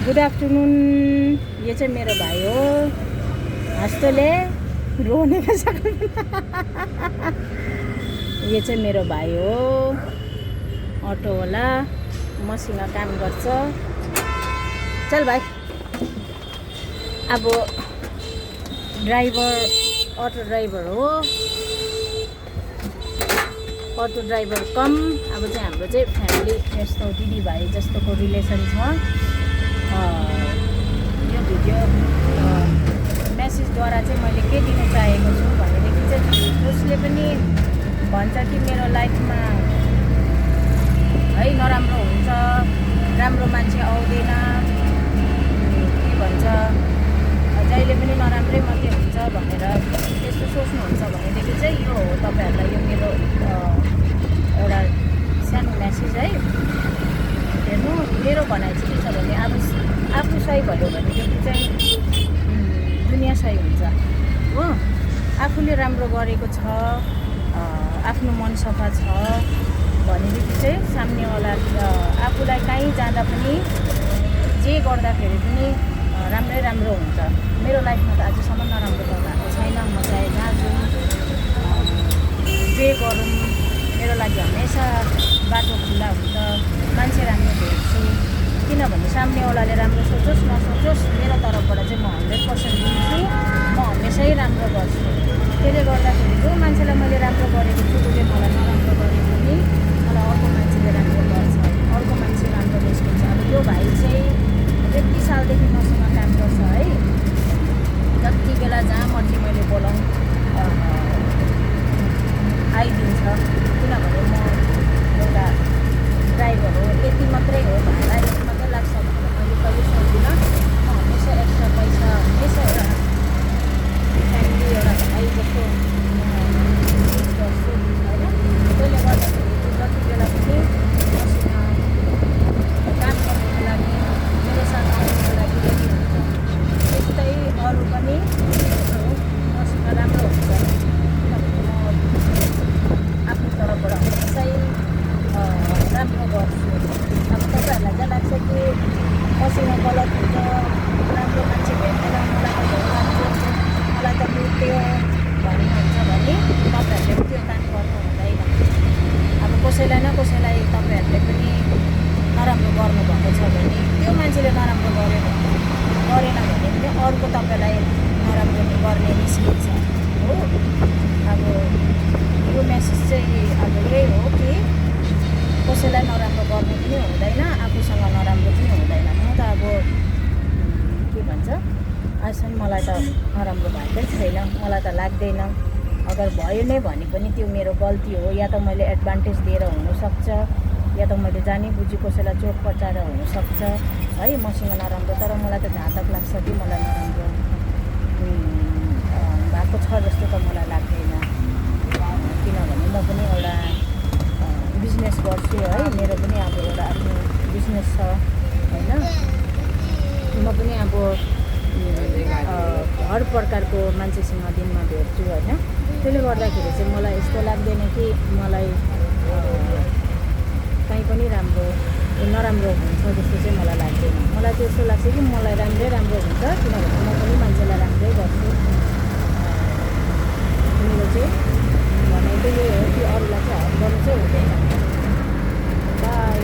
Good afternoon. यो चाहिँ मेरो भाइ हो, हाँस्तोले रोने यो चाहिँ मेरो भाइ हो, अटोवाला, मसँग काम गर्छ। चल भाइ। अब ड्राइभर, अटो ड्राइभर हो, अटो ड्राइभर कम। अब चाहिँ हाम्रो चाहिँ फ्यामिली यस्तो दिदीभाइ जस्तोको रिलेसन छ। यो भिडियो मेसेजद्वारा चाहिँ मैले के दिन चाहेको छु भनेदेखि चाहिँ जसले पनि भन्छ कि मेरो लाइफमा है नराम्रो हुन्छ, राम्रो मान्छे आउँदैन, के भन्छ जहिले पनि नराम्रै मात्रै हुन्छ भनेर त्यस्तो सोच्नुहुन्छ भनेदेखि चाहिँ यो हो तपाईँहरूलाई यो मेरो एउटा सानो मेसेज है। हेर्नु, मेरो भनाइ चाहिँ के छ भने आफू सही भयो भनेदेखि चाहिँ दुनियाँ सही हुन्छ हो। आफूले राम्रो गरेको छ, आफ्नो मन सफा छ भनेदेखि चाहिँ सामनेवाला आफूलाई कहीँ जाँदा पनि जे गर्दाखेरि पनि राम्रै राम्रो हुन्छ। मेरो लाइफमा त अझसम्म नराम्रो त भएको छैन। म चाहे जहाँ जाउँ जे गरौँ मेरो लागि हमेसा बाटो खुल्ला हुन्छ, मान्छे राम्रो भेट्छु। किनभने सामनेवालाले राम्रो सोचोस् नसोचोस् मेरो तर्फबाट चाहिँ म 100% दिन्छु, म हमेसै राम्रो गर्छु। त्यसले गर्दाखेरि जो मान्छेलाई मैले राम्रो गरेको छु उसले मलाई नराम्रो गरे पनि मलाई अर्को मान्छेले राम्रो गर्छ, अर्को मान्छे राम्रो निस्किन्छ। अब यो भाइ चाहिँ 30 सालदेखि मसँग काम गर्छ है। जति बेला जहाँ मर्जी मैले बोलाउँ आइदिन्छ। किनभने म एउटा ड्राइभर हो, यति मात्रै हो भनेर यति मात्रै लाग्छ भनेर मैले कहिले सोच्दिनँ। म हमेसा एक्स्ट्रा पैसा हमेसा एउटा फ्यामिली एउटा भाइ जस्तो युज गर्छु होइन। त्यसले गर्दाखेरि जति बेला पनि मसँग काम गर्नुको लागि, मेरो साथ आउनुको लागि रेडी हुन्छ। त्यस्तै अरू पनि मसँग राम्रो हुन्छ। किनभने म आफ्नो तर्फबाट हमेसै राम्रो गर्छु। अब तपाईँहरूलाई के लाग्छ कि मसँग गलत हुन्छ, राम्रो मान्छे भेट्दैन, मलाई त मलाई त लुट्यो भन्नुहुन्छ भने तपाईँहरूले त्यो काम गर्नु हुँदैन। अब कसैलाई न कसैलाई तपाईँहरूले पनि नराम्रो गर्नुभएको छ भने त्यो मान्छेले नराम्रो गरेन भने पनि अर्को तपाईँलाई नराम्रो गर्ने निस्किन्छ हो। अब यो मेसेज चाहिँ अब यही हो कि कसैलाई नराम्रो गर्ने पनि हुँदैन, आफूसँग नराम्रो पनि हुँदैन। म त अब के भन्छ आजसम्म मलाई त नराम्रो भएकै छैन, मलाई त लाग्दैन। अगर भयो नै भने पनि त्यो मेरो गल्ती हो, या त मैले एडभान्टेज दिएर हुनसक्छ, या त मैले जानी बुझी कसैलाई चोट पचाएर हुनसक्छ है मसँग नराम्रो। तर मलाई त जहाँ तक लाग्छ कि मलाई नराम्रो भएको छ जस्तो त मलाई लाग्दैन। किनभने म पनि एउटा बिजनेस गर्छु है, मेरो पनि अब एउटा आफ्नो बिजनेस छ होइन। म पनि अब हर प्रकारको मान्छेसँग दिनमा भेट्छु होइन। त्यसले गर्दाखेरि चाहिँ मलाई यस्तो लाग्दैन कि मलाई कहीँ पनि नराम्रो हुन्छ जस्तो चाहिँ मलाई लाग्दैन। मलाई चाहिँ यस्तो लाग्छ कि मलाई राम्रै राम्रो हुन्छ, किनभने म पनि मान्छेलाई राम्रै गर्छु। मेरो चाहिँ भनाइ चाहिँ यही हो कि अरूलाई चाहिँ हर्ट गर्नु चाहिँ हुँदैन। बाई।